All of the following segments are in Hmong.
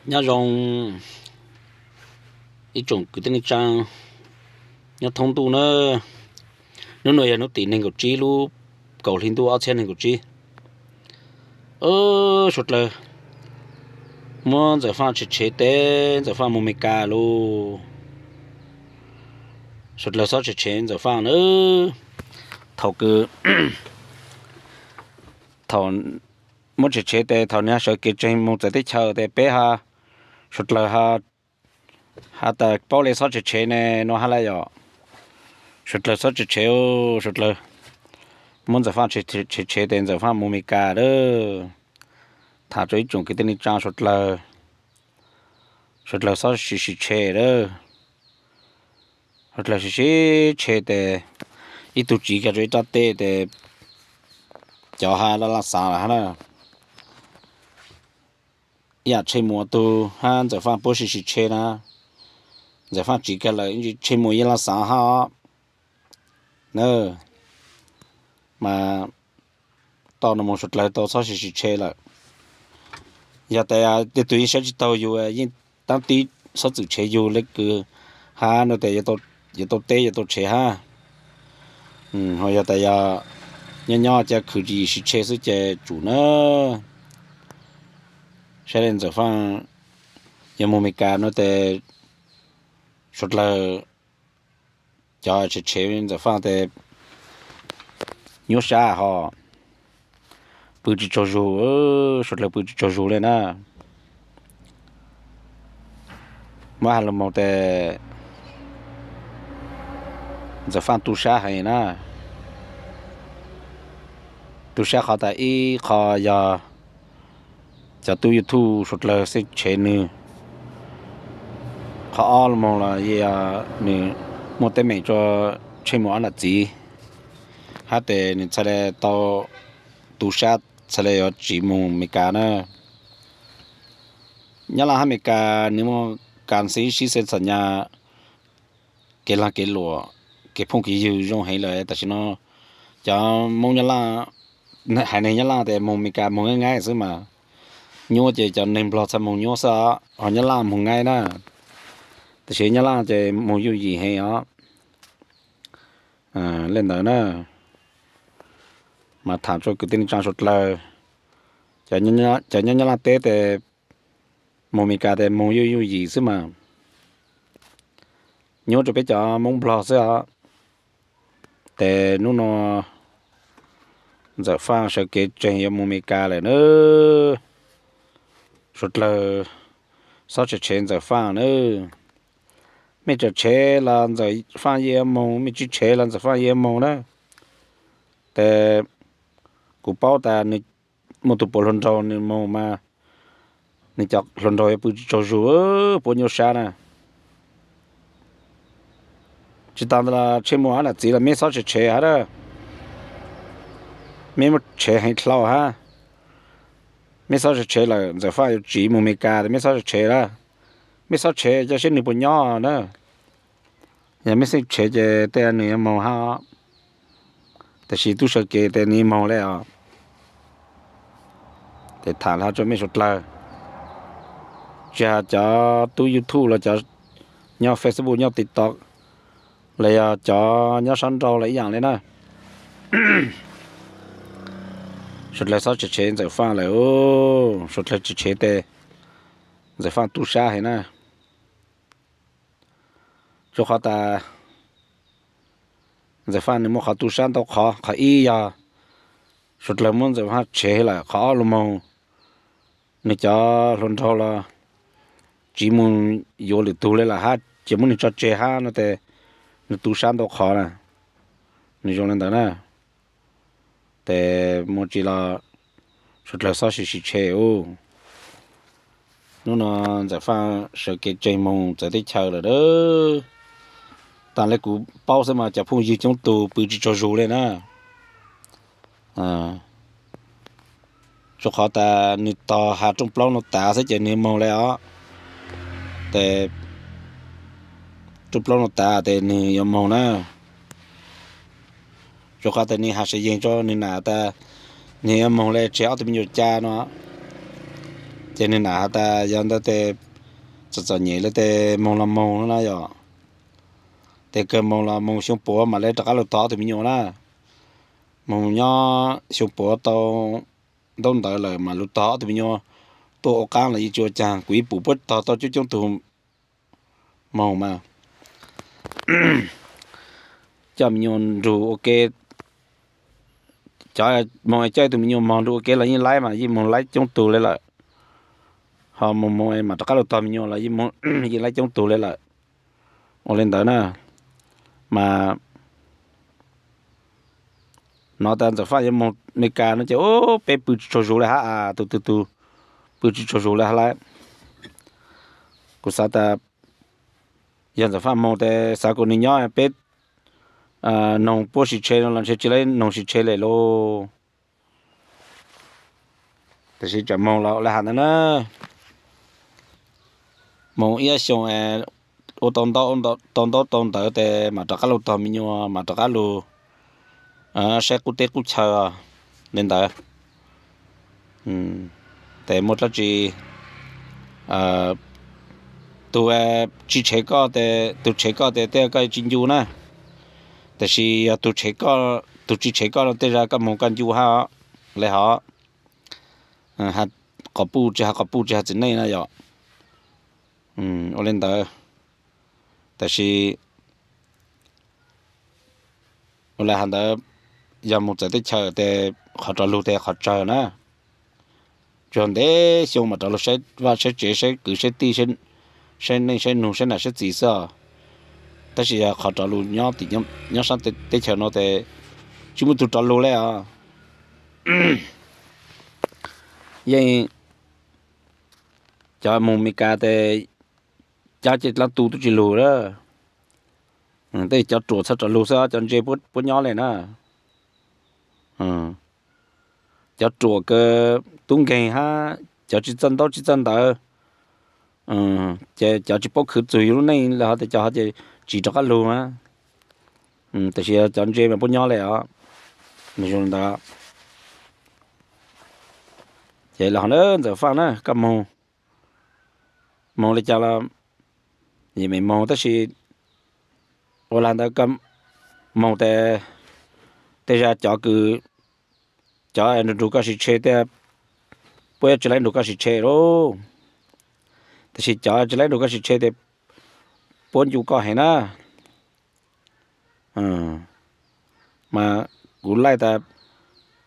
Nyob zoo ib tsoom kwv tij neej tsaa nyob thoob ntuj na. Hnub no yog hnub tim nees nkaum tsib lub kaum hli ntuj ob txhiab nees nkaum tsib. Suav dlawg muab Ntxawm Faaj tshev tshev tes Ntxawm Faaj moog Mes Kas lug. Suav dlawg xob tshev tshev Ntxawm Faaj na. Thaum kws, thaum muab tshev tshev tes thaum nwg sawv kev tseeg moog txawv teb chaws tes peb ha, suav dlawg has tas paub le xob tshev tshev ne, nuav hab lawm yom. Suav dlawg xob tshev tshev, suav dlawg muab Ntxawm Faaj tshev tshev tes Ntxawm Faaj moog Mes Kas lawm. Tham rua ib tsoom kwv tij neej tsaa suav dlawg, suav dlawg xob sim sim tshev lawm. Suav dlawg sim sim tshev tes ib tug tsiv kag rua ib rab teb tes cov ha laj laj xaav lawm hab na. Ib yaam tsheej muas tug hab Ntxawm Faaj puab sim sim tshev na, Ntxawm Faaj tsiv kag lawm ib tsheej muas yeej laj xaav hab os. Na, mas toj no moog suav dlawg tau xob sim sim tshev lawm. Yog tas tej tug yeej saib tsi taug yug yeej taab tib xob txwm tshev yug le kws hab no tes yuav tau teb yuav tau tshev hab. Ho yog tas yog nyob nyob ca khwv tsis yim sim tshev xwb ces tsum na. Saib le Ntxawm Faaj yuav moog Mes Kas no tes suav dlawg cov tshev tshev Ntxawm Faaj tes nyuaj sab hos, pw tsis tsaug zug, suav dlawg pw tsis tsaug zug le na. Muab has lug moog tes Ntxawm Faaj tu sab heev na. Tu sab qhov tas ib qho yog cov tub YouTube suav dlawg xeeb tshev nwg. Qhov ob lug moog los yog nwg muaj teeb meem rua tsheej muas ob nam txiv, hab tes nwg txhad le tau tu sab txhad le yuav tsiv moog Mes Kas na. Nyab Laj hab Mes Kas nwg muaj kas xeeb sib xeeb xam nyas kev laag kev luam, kev phooj kev ywg zoo heev lawm. Tam sim no cov Moob Nyab Laj, haiv neeg Nyab Laj tes moog Mes Kas moog nyaab nyaab xwb mas, nyuaj ces cov neeg Nplog txhad moog nyuaj xwb os, ho Nyab Laj moog nyaab na. Tam sim Nyab Laj ces moog yooj yim heev os. Le ntawd na, mas tham rua kwv tij neej tsaa suav dlawg, cov nyob Nyab Laj teb tes moog Mes Kas tes moog yooj yooj yim xwb mas, nyuaj rua peb cov Moob Nplog xwb os. Tes nub nua Ntxawm Faaj sawv kev tseeg yuav moog Mes Kas lawm na. Suav dlawg xob tshev tshev Ntxawm Faaj na. Mej tseem tshev los Ntxawm Faaj yeej yuav moog, mej tsi tshev los Ntxawm Faaj yeej yuav moog na. Tes kuv paub tas nwg muaj tug puav hluas nraug nwg moog mas, nwg cov hluas nraug yuav pw tsi tsaug zug, puab nyuaj sab na. Tsi taag ntawd los tsheej muas ob nam txiv los mej xob tshev tshev hab na. Mej muab tshev heev dlhau hab. Mej xob tshev tshev lawm Ntxawm Faaj yuav tsiv moog Mes Kas tes mej xob tshev tshev lawm. Mej xob tshev coj seb nwg puas nyob na. Yog mej xeeb tshev ces tej nwg yuav moog hab. Tam sis tub sawv kev tes nwg moog le os. Tes tham le hab rua mej suav dlawg, tsi has cov tub YouTube los cov nyob Facebook nyob TikTok los yog cov nyob sab nrau los ib yaam le na. Suav dlawg xob tshev tshev Ntxawm Faaj lawm, suav dlawg tshev tshev tes Ntxawm Faaj tu sab heev na. Rua qhov tas Ntxawm Faaj nwg muaj qhov tu sab ntau qhov, qhov ib yog suav dlawg muab Ntxawm Faaj tshev lawm, qhov ob lug moog nwg cov hluas nraug los tsiv moog yuav lwm tug le lawm hab, ces muab nwg tso tseg hab no tes nwg tu sab ntau qhov na. Nwg zoo le ntawd na. Tes muaj tsi los suav dlawg xob sim sim tshev ub. Nub nua Ntxawm Faaj sawv kev tseeg moog txawv teb chaws lawm. Taag le kuv paub xwb mas cov phooj ywg coob tug pw tsi tsaug zug le na. Rua qhov tas nwg tog has rooj plaub no tav xwb ces nwg moog le os. Tes rooj plaub no tav tes nwg yuav moog na. Rua qhov tas nwg has sawv yeeg rua nwg nam tas nwg yuav moog le tseg ob tug me nyuam ca no. Ces nws nam has tas yog ntawd tes txom txom nyem li tes moog los moog na yom. Tes kawg moog los moog xyoo puav mam li rov qab lug tog ob tug me nyuam na. Moog nyob xyoo puav tau ntaub ntawv lawm mam lug tog ob tug me nyuam tuaj ua qaab los yeej tsi ua caag, kuv ib pum puab tog tau coob coob tug moog mas coj me nyuam nrug ua ke. Cov moog coj ib tug me nyuam mog nrug ua ke los yeej laib mas yeej moog laib coob tug li lawm. Ho moog moog mam rov qab lug tog me nyuam los yeej laib coob tug li lawm. Ua li ntawd na, mas nov tas Ntxawm Faj yuav moog Amelikas no ces peb pw tsi tsaug zug li hab, tug tug tug pw tsi tsaug zug li hab lawm. Kuv xav tas yog Ntxawm Faj moog tes xav kuas nwg nyob peb noog puab sis tshe no los ntshe tsi laib noog sis tshe le lauj. Tab sis tseem moog los ua li has ntawd na, moog ib xyoos ua tau ntaub tau ntawv tes mam rov qab lug tog me nyuam, mam rov qab lug saib qub teb qub chaw li ntawd. Tes muaj dlaab tsi, tug tsi tshev koj, tug tshev koj tes tej koj tsi ncu na. Tab sis yog tug tsi tshev koj no tej zag koj moog koj ncu hab le hov. Qhov puj tsi has, qhov puj tsi has txiv neej na yom. Ua li ntawd, tab sis ua li has ntawd, yog moog txawv teb chaws tes qhov rov lug tes qhov tsawg na. Tsuas ntev xyoo mam rov lug saib vaj saib tsev saib kwv saib tij, saib neej saib nug saib nam saib txiv xwb os. Tab sis yog qhov rov lug nyob tim nyob saab teb chaws no tes tsi muaj tug rov lug le os. Yeej cov moog Amelikas tes cab caj dlaab tu tub tsi lug lawm. Tej cov ruam txhaj rov lug xwb, cov ntse puab nyob le na. Cov ruam kawg tub nkeeg hab cov tsi txawj ntaub tsi txawj ntawv, ces cov tsi paub khwv txug yug lub neej le hov tes cov hov ces tsis rov qab lug na. Tab sis cov ntse mas puab nyob le os. Nws zoo li ntawd. Ces los hov na Ntxawm Faj na, koj moog, moog li cas los yeej meem moog, tab sis ua li ntawd koj moog tes tej zag cov kws, cov nrug nrug koj sim tshe tias puab yuav tsis laib nrug koj sim tshe lauj. Tab sis cov tsis laib nrug koj sim tshe tes puab ncu koj heev na. Mas kuv laij tas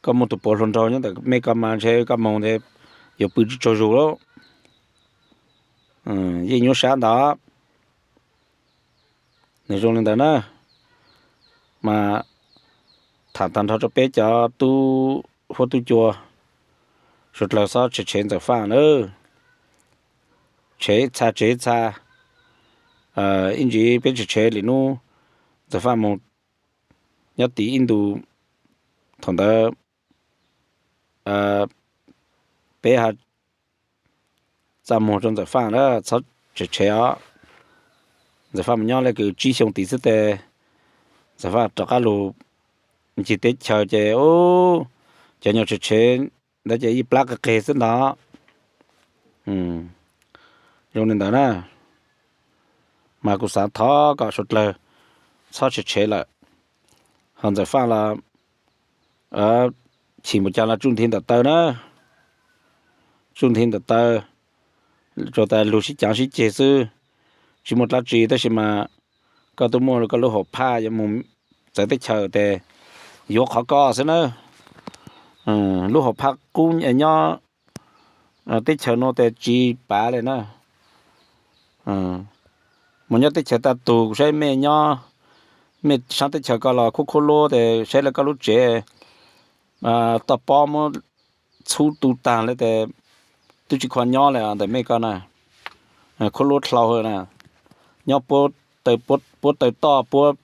koj muaj tug puav hluas nraug nyob ntawm mej ko mas ntshe koj moog tes yuav pw tsi tsaug zug lauj. Yeej nyuaj sab ntawd. Nws zoo li ntawd na, mas tham tag nrho rau peb cov tub huab tub cua suav dlawg txhob tshev tshev Ntxawm Faj na. Tshev ib txha tshev ib txha, ib ntsis peb tshev tshev li nub Ntxawm Faj moog nyob tim ib ntus, thaum ntawd peb ho txaj muag rau Ntxawm Faj na, txhob tshev tshev os. Ntxawm Faj mus nyob le kws tsib xyoo tid xwb tes Ntxawm Faj rov qab lug ncig teb chaws ces cov nyuam tshev tshev ntawd ces ib plab qig qig xwb ntag. Zoo li ntawd na, mas kuv xav thov kom suav dlawg txhob tshev tshev lawm. Ho Ntxawm Faj los chim npaum cas los tsuj nthi ntawm taw na, tsuj nthi ntawm taw, tsuas tas lug sib caav sib ceg xwb, tsis muaj dlaab tsi, tab sis mas koj tub muaj koj lub hom phaj yuav mus txawv teb chaws tes yuav qhov koj xwb na. Lub hom phaj qub nyob teb chaws nuav tes tsis pav le na. Mus nyob teb chaws tag tug saib mej nyob, mej saab teb chaws ko los khuab khuab luab tes saib le koj lub tsev toj pob muab txhub tu taag le tes twb tsis kho nyob le ntawm mej ko na. Khuab luab dlhau na, nyob puab taw toj puab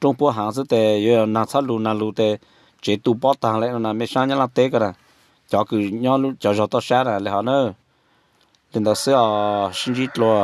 roob puab haav xwb tes yuav nag txhob lug nag lug tes tsev tu pob taag le no na. Mej saab nyob Laaj teb ko na, cov kws nyob cov zog toj sab na le hov na. Li ntawd xwb os, sib ntsib dlua.